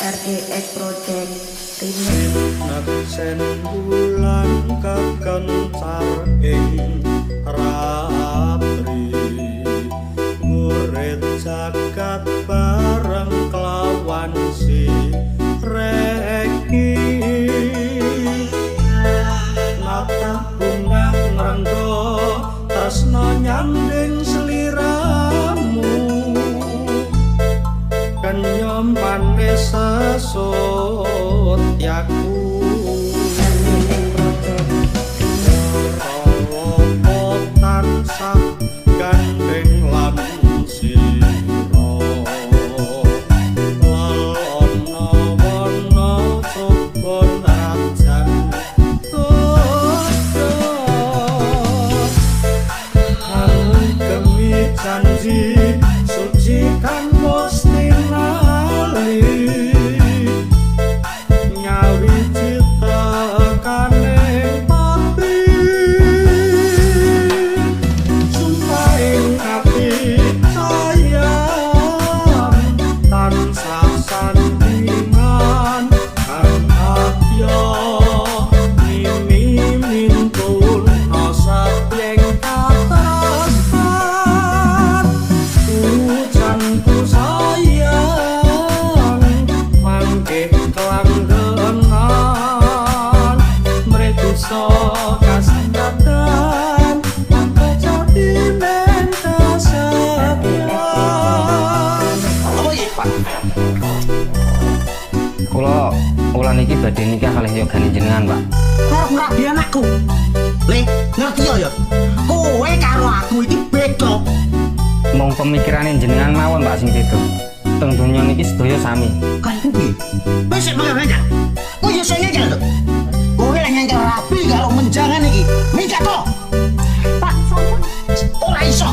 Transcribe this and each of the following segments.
RDX Project Remix. Sineksen bulan kekencar ing ratri, ngurit jagat bareng kelawan si reki. Natah bunga ngrenggo tresna nyanding sliramu, kenyomane sesut yaku. RDX Project Remix. Rawa tansah gandeng lan sira, lelana wana coba najan dosa, ngugemi janji suci kang wis tinali, nyawiji tekaning pati, sumpah ing ati sayang tansah sandingan kang abya mimi mintun satyeng katresnan. Ujanku sayang mangke kelanggenan mredusa kasengatan jati kasetyan. Apa iki, Pak? Kula wulan iki badhe nikah kalih yogane jenengan, Pak. Arep ngrabi anakku. Le, ngerti ya ya? Kowe karo aku iki beda. Mung pemikirane jenengan mawon, Pak, sing beda. Teng donya niki sedaya sami. Kan piye? Wis sik mangan aja. Kowe yo sing ngengkel to. Kowe lek ngengkel rabi karo menjangan iki. Minggat to. Pak, sampun. Ora iso.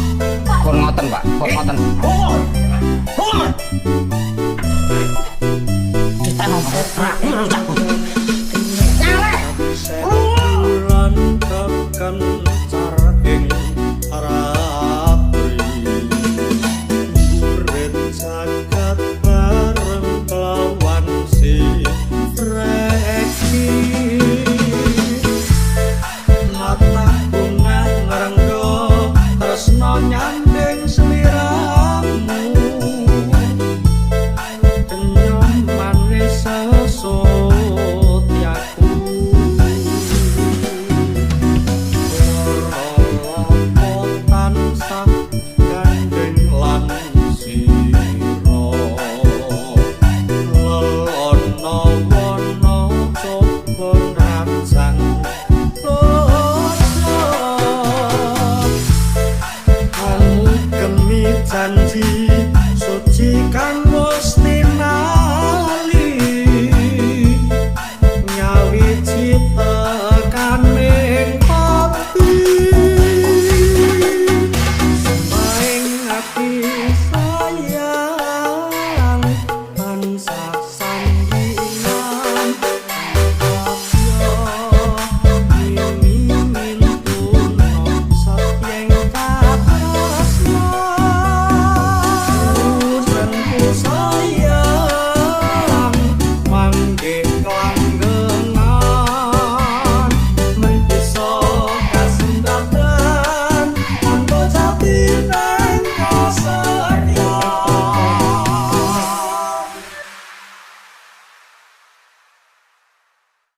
Pun ngoten, Pak. Pun ngoten. Oh. Oh. Kita ngomong rabi rusak.